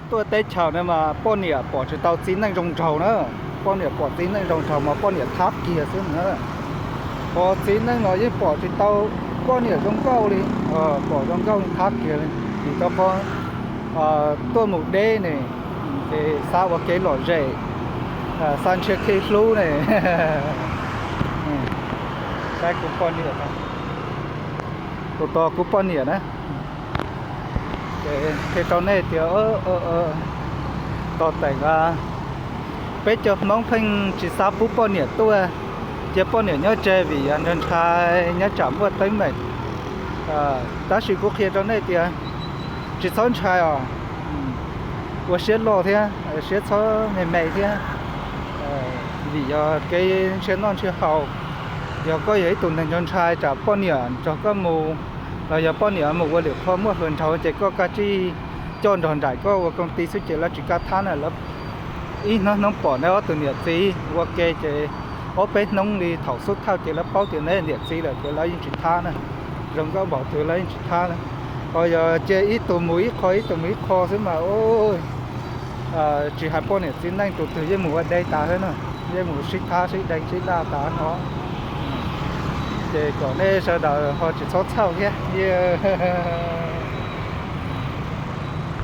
Tuaj teb chaws no mas poj niam pom tsis tau txiv neej zoo nraug na. Poj niam pom txiv neej zoo nraug mas poj niam thab kiag xwb na. Ho txiv neej los yeej pom tsis tau poj niam zoo nkauj li, pom zoo nkauj li thab kiag li. Vim rau qhov tuaj mus deb ne, ces xav ua kev lom zem, xav nrhiav kev hlub ne. Saib kuv poj niam, tus tos kuv poj niam na. Ces qhia rau nej tias tos teem, peb cov Hmoob pheej tsis xav pub poj niam tuaj, cia poj niam nyob tsev vim yog ntshai ntshai nyob tsam muaj teeb meem. Tab sis kuv qhia rau nej tias tsis txhob ntshai os, ua siab loj thiab siab txhob me me thiab, vim yog kev nrhiav noj nrhiav haus, yog koj yog ib tug neeg ntshai ntshai tsam poj niam nrog koj mus, los yog poj niam mus ua lwm qho muaj hluas nraug ces koj kav tsij coj nrog nraim koj ua koom tij xwb ces lawv tsis kam thab na. Lawv ib hnub hnub pom neb ob tug niam txiv ua ke ces ob peb hnub li thaum xub thawj ces lawv paub tias neb niam txiv lawm ces lawv yeej tsis thab na. Zoo nkauj npaum twg lawv yeej tsis thab na. Ho yog cia ib tug mus ib qho ib tug mus ib qho xwb mas tsis hais poj niam txiv neej tus twg yeej mus ua deb tas xwb na, yeej mus sib thab sib deev sib daj tas no. Ces kom nej sawv daws ho tsis txhob txhawj thiab, yeej